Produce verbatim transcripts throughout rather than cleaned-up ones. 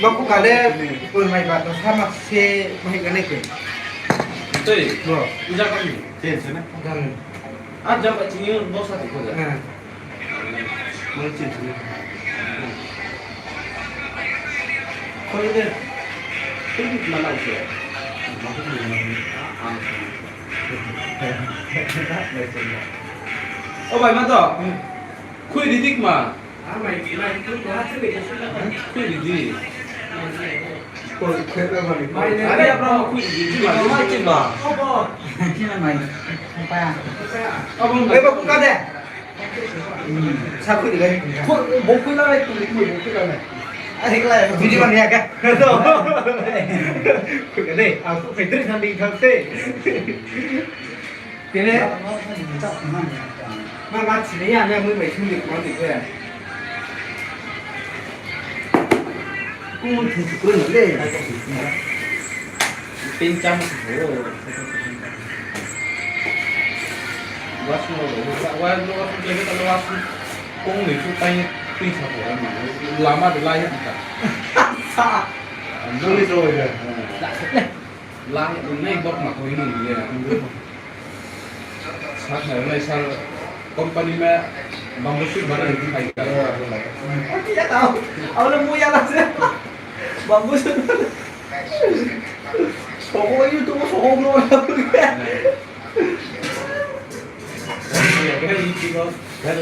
Bo kuka le, pur mai ba, to sama se, mai ga nai ke. Tei, bo. Ija ka ni. Chen se na. Gan. A jam ka chini bo sa ti ko da. Hmm. Mo chen se na. Ko de. Ko ni mana se. Mo ko ni mana. A, a. O bai ma to. Hmm. Khui di dik ma. Khui di di. Are, abra khui di di ma. Mai chin ba. Chin mai. Pa. Abo mai ba kuka de. Sa khui di gai. Bo khui la lai, tu bo khui la lai. Are khlai. Video ni ya ka. Khui ka de. Ang khui tri thang di thang se. Tene. Ma, ma, chini ya, ne, mui bai sung di, ma di khe. Kung thung thung kung le. Pin cham. Wasu, wasu, wasu, kung ni su tai, pin sa ko, ma. Lama de lai ya ta. Sa. Ang ni so ya. Lai, nai bok ma ko ni ya. Sir, nai sir, company ma bamboo shoot banai ni phai ka. Abo le muya la se. Bamboo shoot. Soho YouTube soho no la.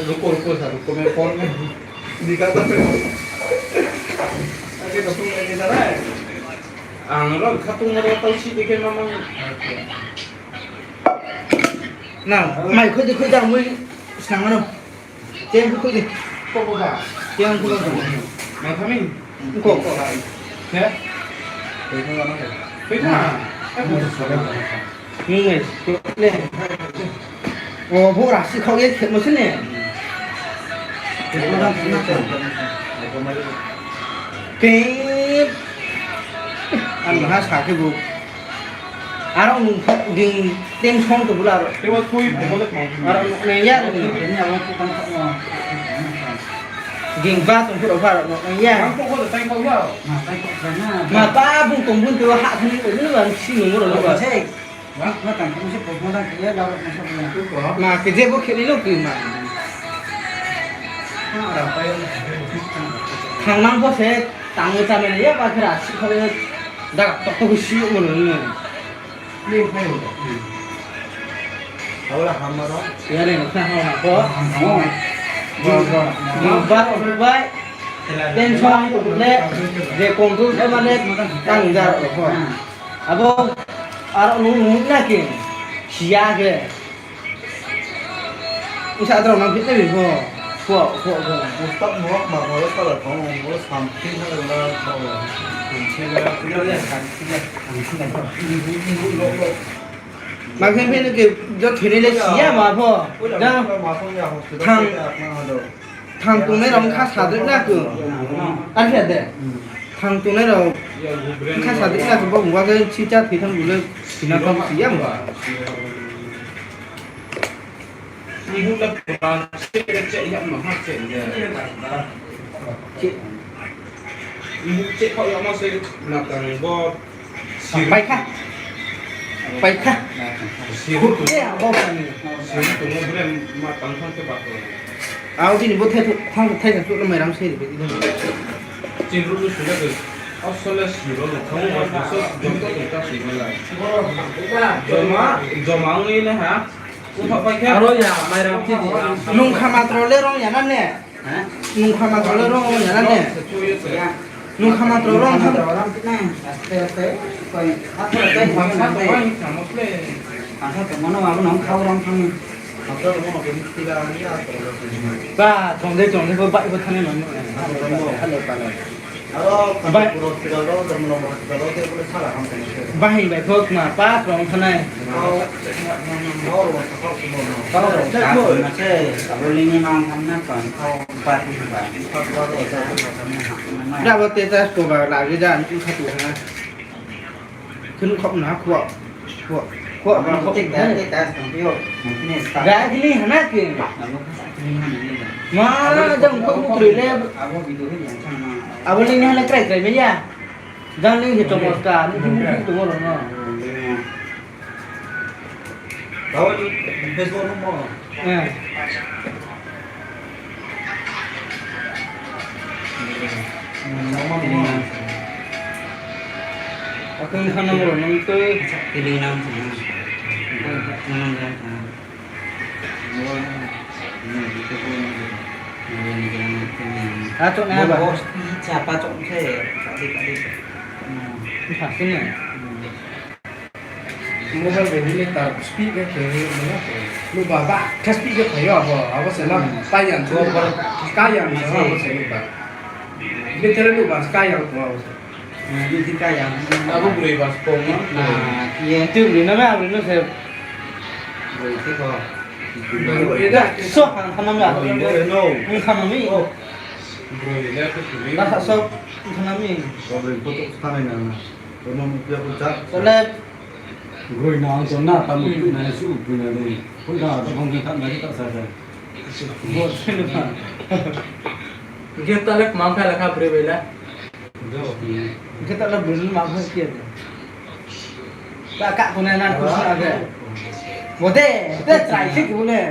Ruko, ruko, sir, ruko, main phone ma. Di ka ta. Ang ro khatung ro tau si dikhe mamang. Na, mai khui di, khui di, mui snang ano. Tei khui di. Ko ko ba. Tei khui di. Mai kami. Ko ko. He? Khui di. Khui di. Nung mai, le. O, bo rasi khau ye khe mo se ne. Ke. Ang ha sa khe bo. Aro nung ding tension to bula aro. Tebo tui, tebo le tong. Aro nung ya ni. Ding ba tong pura ba aro nung ya. Ang ko ko le tai ko ya. Ma pa bung tong bung to ha thani ko ni ba si nung ro ba. Ma ke je bo khe ni lo ki ma. Thang nang bo se tang ta me ya ba khe ra si kho. Da tok tok si mo no. Ni phai ro. Abo le hamaro. Ya le nokha ha na ko. Hamaro. Ni ba ko bai. Tension le. Je control khe mane tang ja ro ko. Abo aro nung nung na ke. Siya ke. Usa adrong nang phit nai bo. Pho, pho, pho. Ustad mo ma mo sala thong mo samthi na la thong. Ma phe phe ke jo thini le siya ma pho. Ja. Thang. Thang tongnai rao kha sadrik na ko. Ar khe de. Thang tongnai rao kha sadrik na ko bo wa ke si cha thi thang bu le sina thang si ya ba. Ibu le pura se che ya ma ha che de. Che. Ibu che kho ya ma se na tang bo. Pai kha. Pai kha. Sir. Khur khe ang bo kha ni. Sir tu mo bre ma tang thang ke ba ko. Au bini bo thai thang thai ka tu mai ram se ri. Chin ru lu sule ke. Asole sir ro thang ba so jom to ta si ma la. Joma, joma ang ni na ha. Aro ya, mai ram khe di. Nung kha matro le rong ya na ne? Ha? Nung kha matro le rong ya na ne? Ya. Nung kha matro rong ha. Rong na, aste aste, koi, aste aste, koi na ne. Asa to mano, abo nung kha rong thang. Ba, tong de, tong de, bo bai bo thani mano. Hello, hello. Bai. Bahai bai kho kma pa krong thanai. Kau rong sakau kumo no. Kau rong sakau kumo se, abo lini mang tham na kau pa ti ba. Da bo te ta ko ba la ge ja ni kha tu na. Khun khop na khuak. Khuak. Ko, ko, tik, tik, tik, tik. Ga kili hana ke. Ma, jang ko mutroi le. Abo le ni hana krai krai maya. Jang le ni tomo ka, ni ni ni tomo no. Tahu ni Facebook mo. Eh. Aku ni hana mo nang tu. Pilih nang tu. Nang nang. Atok na ba. Bos ni siapa cok se. Tadi tadi. Pasti ni. Mobile bai ni ta speed ke khe ni mo na. Lu ba ba khe speed ke phayo abo, abo se na. Pai yang ko ba. Ka yang se abo se lu ba. Ni tere lu ba ka yang ko abo se. Ni ti ka yang. Abo broi ba spong no. Na, ye tu ni na ba broi no se. Broi ti ko. So, ang khanam ya. No. Ang khanam ni. Broi le ko broi. Ba so, ang khanam ni. Ko broi ko to khanai na na. Ko no mu ya ko cha. Ko le. Broi na ang to na ta mu na su broi na ni. Ko na ta hong ta na ta sa sa. Bo se na. Ge ta le mang ka la ka broi bai la. Ge ta le broi mang ka ki ya. Ka ka ko na na ko sa ge. Bo de, de try si ko ne.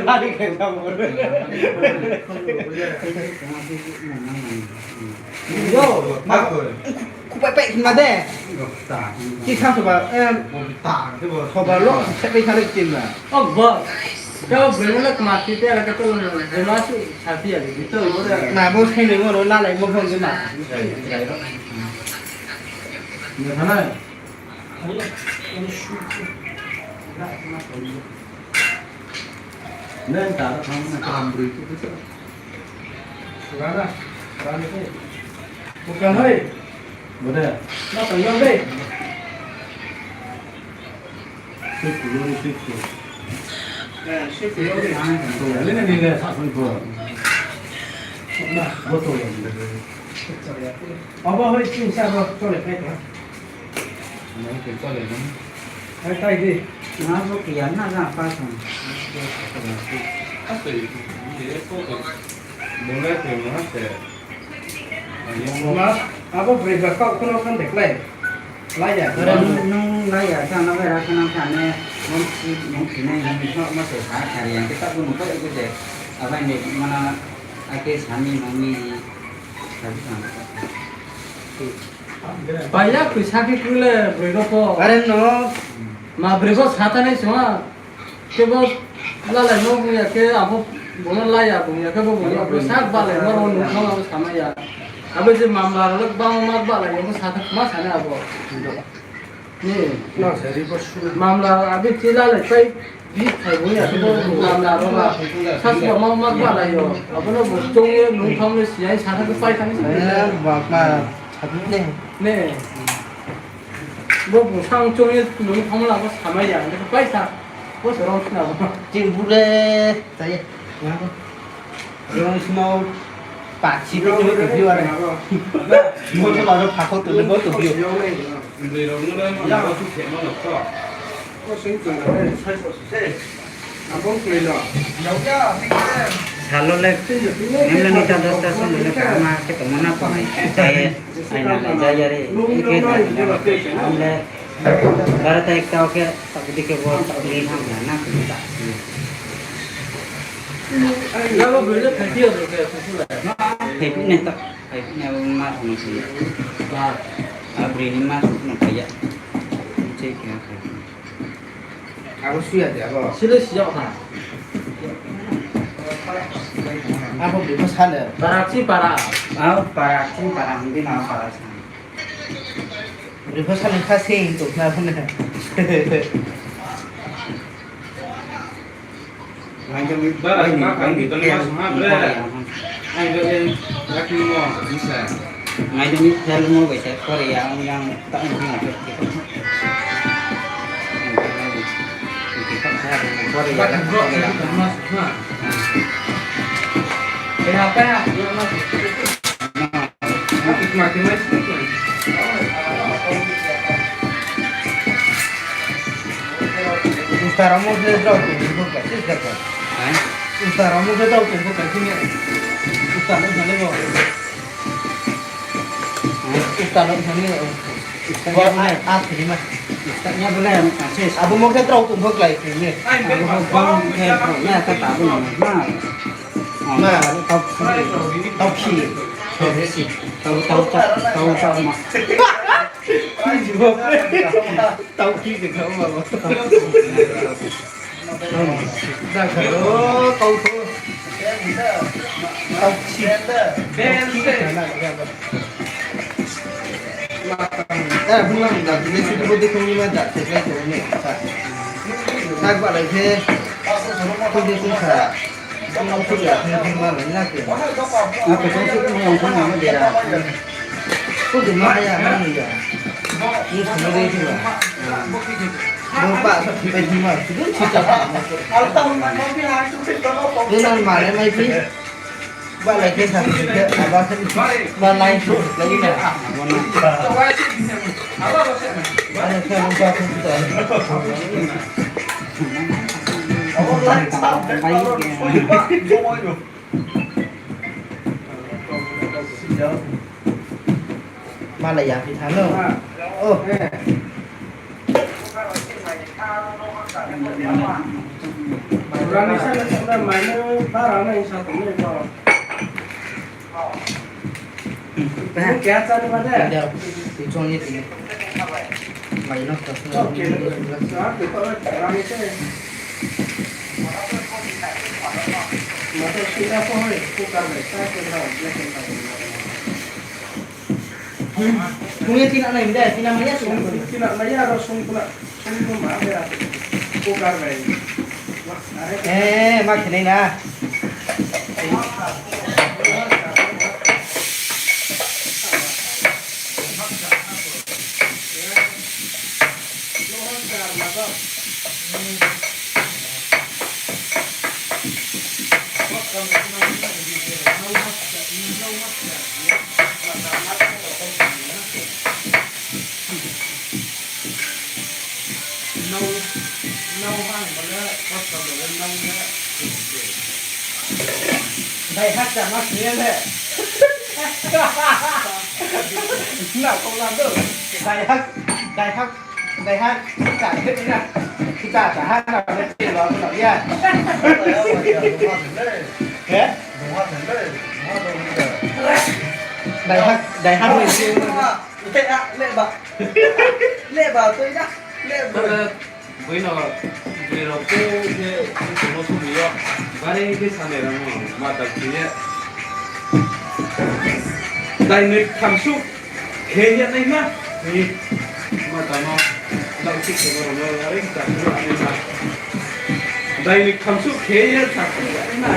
Ba ni ke sa mo. Yo, ma ko. Ku pai pai ma de. Ki sa so ba, em. Ta, de bo. So ba lo, se pai sa le tin ba. Oh, bo. Kau bela kemati te ala kata lo, bela su sati ya gitu. Na bo sai le mo lo la lai mo phone ma. Ni sana. Nen ta thang na kam bri tu tu. Rana, rana ni. Bukan hai. Bode. Na tayang deh. Sip, sip, sip. Eh, sip, sip. Ini ni le sa soi ko. Nah, betul ya. Apa hai sih sa ko le kai ta. Nah, itu boleh ni. Hai tai di. Nah, bo kian na na pa song. Apa itu? Ini itu. Boleh tu, mana se? Mas, abo broi ba kau kono kan deklai. Laya. Ora nung, nung laya sa na bera kono kan ne, nung si, nung si nai, nung so ma se sa kari yang kita pun ko itu je. Apa ni mana ake sami mami sabi sa. Baya kui sakhe kule broi no pho. Are no. Ma broi pho sa ta nai sima. Khe bo lalai no bung ya khe abo bung no laya bung ya khe bo bung ya bo sak balai no rong nung thang abo sama ya. Abo je mamla rok bang mak balai yo bo sa ta ma sa nai abo. Ni. Mamla abo je lalai pai bi thai bung ya khe bo mamla rok ba. Sa suba ma mak balai yo. Abo no bo chong ye nung thang le si ai sa ta khe pai thang sa. Eh, bak ma. Sabi ne. Ne. Bo bung sang chong ye nung thang la bo samai ya. Ne pai sa. Bo se rong sina bo. Ching bu le. Sa ye. Rong sina. Pa chi bo to to view are. Mo to la ro pha ko to le bo to view. Ndoi rong no le ma na bo tu khe ma no ko. Ko sing chong le sai ko se. Salo le, nini nita dosta song le kama khe tongmo na ko hai. Chai, ai na lai jai yare, ike na lai jai yare. Ang le, bara tai kau khe, tak di khe bo, tak di ham na, na khe tak. Phai phi nai tak, phai phi nai ma song si. Abri ni ma song phai ya. Cek ya, phai phi nai. Abo suya de abo. Sile siyok ha. Abo bini sale. Para chi para. Abo para chi para, hindi na para sa. Bini sale kha se to na ne. Bara ma kang di to ma sa ha bre. Ai, bre, bre, yakni mo, bisa. Nai demi helmo bai se Korea yang tak yang tak. Korea. Korea. Apa ya? Makin makin. Uta rao mo khe drao tong pho ka, sih ka ka. Uta rao mo khe drao tong pho ka, sih ni. Uta no thani bo. Uta no thani. Bo a, a thani ma. Abo mo khe drao tong pho klái tong ni. Abo mo bang khe drao ya ka ta bo na. Ma, tau, tau khi. Tau, tau, tau, tau, ma. Tau khi se kau ma. Da kha ro, tau tho. Tau khi. Tau khi se na. Eh, bung lang da, bini sudu bo de kong ni ma da, se klái tong ni. Sa. Sa ba lai khe. Kong de kong sa. Malai ya phi tha no. Oh. Rani sa na sa na mai no bara na isa ko ne ko. Ni kya cha ni ba de? Ni chong ni ti. Mai no ko. Okay. Sa ko ko rani se. Mata sila ko hai ko kar de sa ko na black and white. Sung ye tina nai de, tina maya sung. Tina maya ro sung puna, sung puna ma de. Ko kar de. Eh, ma khe nai na. Daihat chama sini le. Na kau lam tu. Daihat, daihat, daihat. Kita kita na. Kita tahan na le ti lo lo ya. He? Daihat, daihat ni. Le ba. Le ba tu ya. Le ba. Boi no, boi rao pho khe, boi no sumi yo, bare khe sanai rao no, mata khe ye. Dai noi khamsu, khe ye nai ma, ni, mata no, lau si khe rao no, are khe ta khe nai ma. Dai noi khamsu, khe ye ta khe nai ma.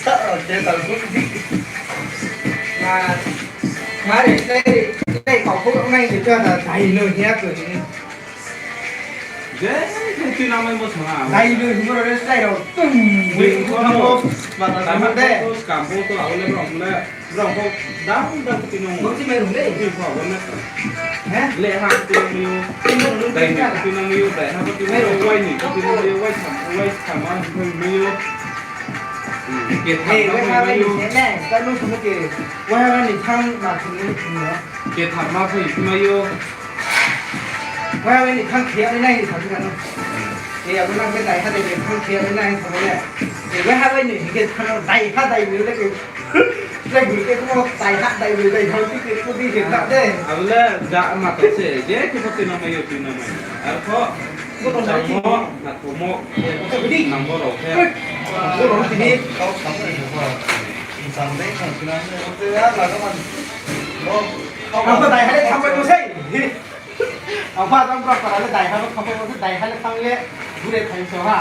Sa, khe ta khe. Ma, ma re, re, re, kau pho nai ni ta na, dai noi ya ko ni. Je, je, tui nang mai bo song ha. Dai lui himo ro le slái rao tung. Dui himo ro. Mata tama de. Skam bo to abo le brao le. Brao pho dang dang tui nang. Bo si mai rung le. Tui pho abo le. He? Le ha tui nang mai ou. Dai ni tui nang mai ou, dai ha tui nang mai ou, wai ni tui nang mai ou, wai tham, wai tham ma tui nang mai ou. Ketham ma tui nang mai ou. Wai ha ni tham ma tui nang mai ou. Ketham ma tui nang mai ou. Wai ha ni tham khe ya nai ni tham khe ya no. E abo nang khe dai ha dai ni tham khe ya nai ni tham le. E wai ha bai ni khe tham dai ha dai ni le khe. Le guru khe ko dai ha dai ni dai ha ti khe ko di khe na de. Abo le da ma to se, je khe ko tui nang mai ou, tui nang mai. Ar ko. Bo to sai. Mo, na ko mo. Ko di. Nang bo rao khe. Bo rao ti ni. Ang pho dai ha le tham bai mo sei. Ang pho tang bra para le dai ha le tham bai mo sei, dai ha le tham ye. Bure thai so ha.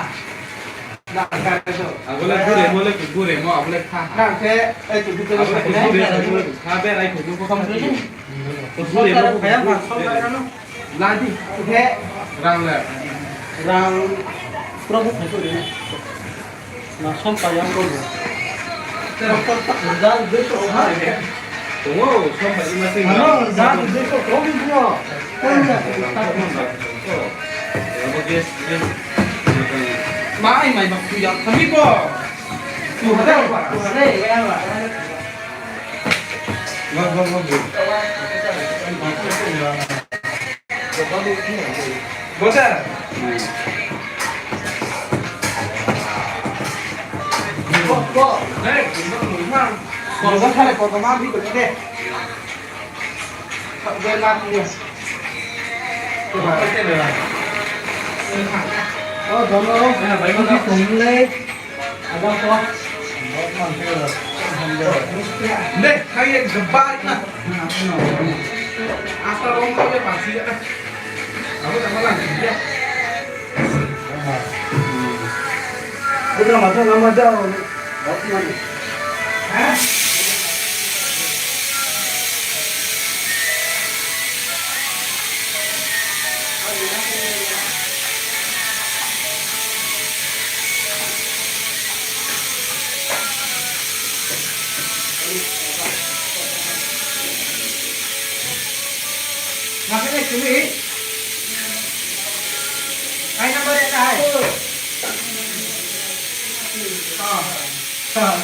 Na ka so. Abo le bure mo le bure mo, abo le kha. Na khe, ai tu bure mo le kha. Bure mo le kha, berai ko mo ko tham ni. Bure mo. Ladi, khe rang le. Rang, probo khe to de. Na som pa yang ko. Tera ko ta ja de so ha. Tongo, som pa ima sing. Ano, ja de so ko bi no. Ko na ta ko. Abo gas, gas. Mai, mai, ma, kuya, kami ko. Tu hada, tu hada, ya, ya. Go, go, go, go. Go, go. Go, go. Hey, go, go, go. Go, go, thale, go, go, ma, bi, go, go. O, dono, bai, bai, bai. Tong le. Ada ko. Deh, kaya gebar na. Asal orang kaya pasti ya. Aku tak malam dia. Udah masuk nama jauh. Ngapain sini? Hai, nama dia, hai. Ah.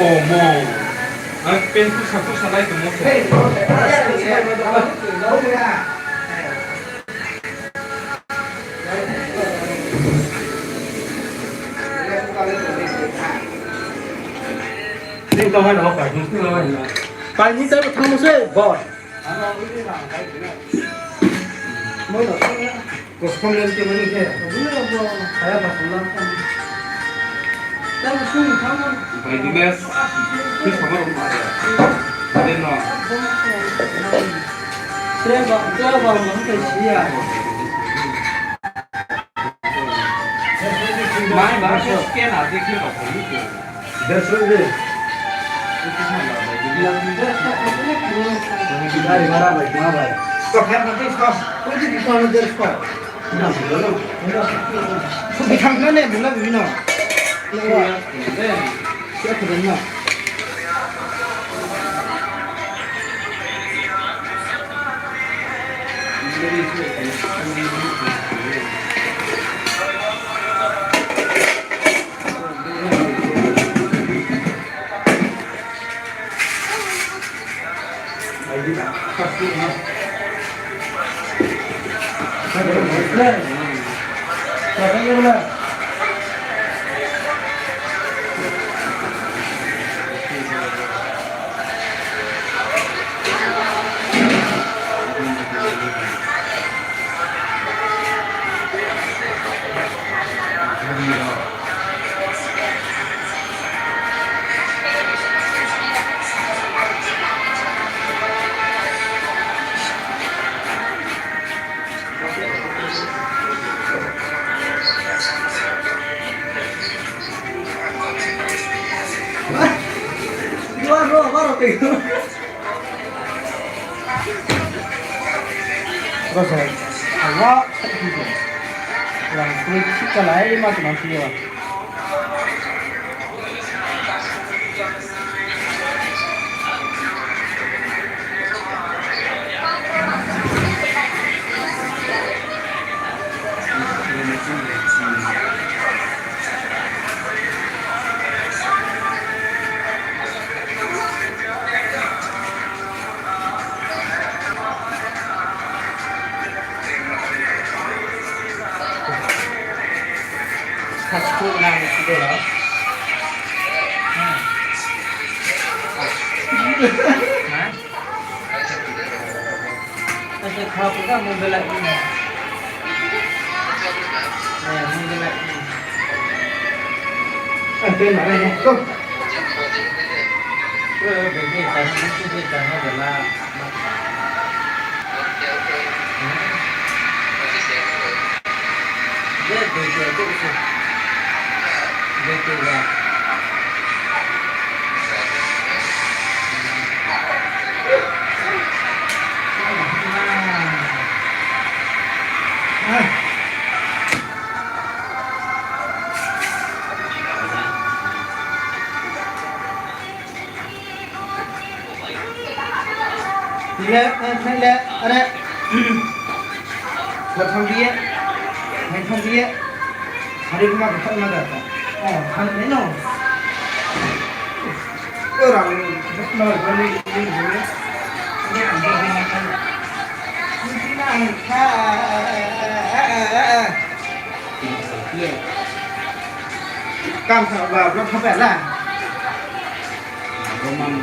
Omo. Ang pen tu saku salai tongmo se. Ni tong hai no, pai ni tong hai no. Pai ni tei bo thangmo se, bo. Kosom le khe mani khe. Saya ba sulam. Bai di mes. Kis sama rumah ada. Ada no. Tre ba, tre ba, ba, ba, siya. Mai ba, scan a dekhe ba, ba, ni. Dersho de. Gari bhara bai, ma bai. Ko kha na tei ko. Ko di ko na dersho. Na, na, na. Ko di khang na ne, bula bini no. Siya ko na. Rosai, awa, rang tui, si kalai, ma tuma si yo. Ile, eh, ile, are. Bathang biye, bathang biye. Hari kuma kata ma kata. Oh, kan ni no. Orang ni, no, no, no, no. Kam sa ba, ba, ba, ba, la. Roman.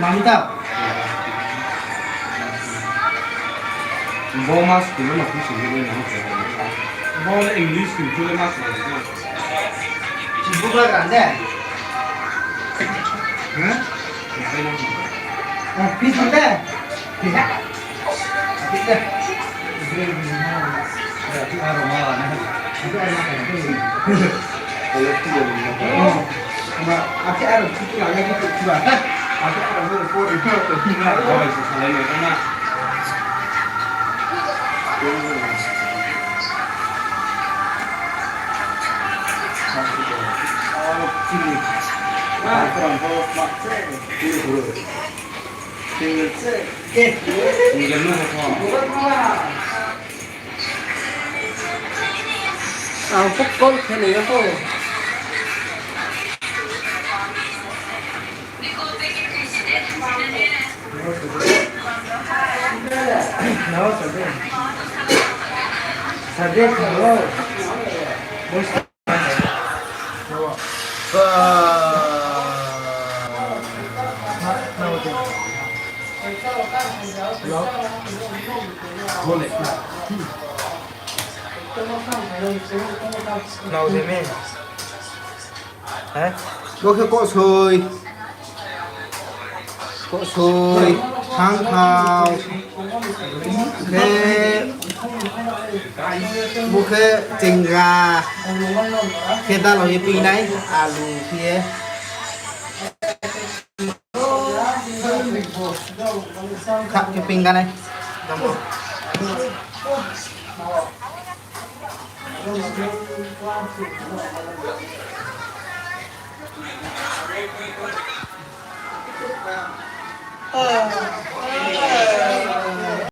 Mamta. Bo mas kilo no khusi ni nang. Bo le English kilo mas. Buka grande. Hah? Oh, pis mante. Pis. Pis deh. Oh, ma, ake aro pis lagi pis ba. Ake aro pis. Ang kok kol khe nai ya kho. Bo khe koksoi. Koksoi, thangthao. Khe, bo khe chengra. Khe dalo ye pingnai, alu khe ye. Kha khe pingganai.